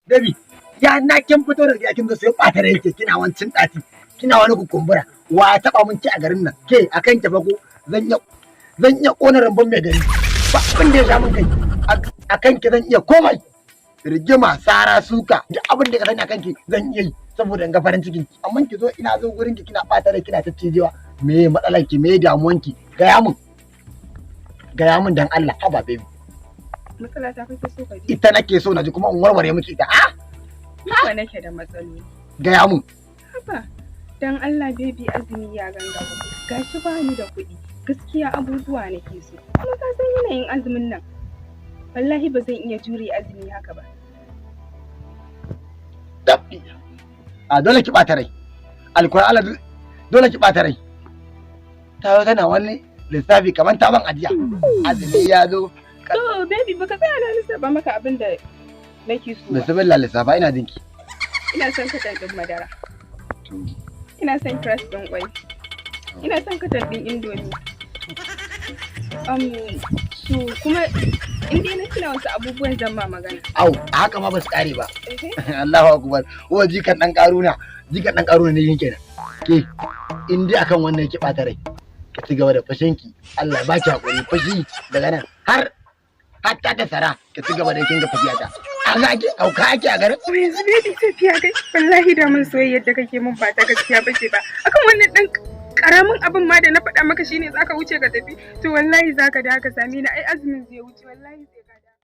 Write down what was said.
Baby, ya na kin fito daga gida kin zo sai ɓata rai yake, kina wancin ɗaci, kina wani kukumbura. Wa taɓa mun ki a garin nan? Ke akan ki fa ko zan iya ƙona rambon mai gari. Ba abin da ya sha mun kai. Akan ki zan iya komai. Rigima, sara, suka, duk abin da ka sani akan ki zan iya yi saboda in ga farin cikin ki. Amma ki zo ina zo gurin ki kina ɓata rai, kina ciccijewa. Me matsalar ki? Me damuwan ki? Gaya mun. Gaya mun dan Allah, haba baby. Matsala ta kake so ka ji? Ita nake so na ji kuma in warware miki ita. Ah, Ni kuwa nake da matsaloli. Gaya mun. Haba, dan Allah baby, azumi ya gangaro. Gashi ba ni da kuɗi. Gaskiya abubuwa nake so. Kuma ka san yanayin azumin nan. Wallahi ba zan iya jure azumi haka ba. Dabbi. A dole ki ɓata rai. Alkuran Allah dole ki ɓata rai. Ta zo tana wani lissafi kamar ta ban ajiya. Azumi ya zo. To baby, baka tsaya na lissafa maka abin da nake so ba. Bismillah, lissafa, ina jinki. Ina son katan ɗin madara. Ina son crust ɗin kwai. Ina son katan ɗin indomie. So kuma in dai na tuna wasu abubuwan zan ma magana. Au, a haka ma ba su kare ba. Ehe. Allahu akbar. Wa jikan dan karuna. Jikan dan karuna ne yake kenan. Ke in dai akan wannan ki ɓata rai. Ki ci gaba da fushinki. Allah ya baki hakuri, fushi daga nan har hatta ta sara, ki ci gaba da kin ga fafiyata. An ga ake auka ake a garin. To yanzu baby, tafiya kai, wallahi da mun soyayyar da kake mun ba ta gaskiya bace ba. Akan wannan dan karamin abin ma da na faɗa maka shine zaka wuce ka tafi. To wallahi zaka da ka same ni, ai azumin zai wuce wallahi.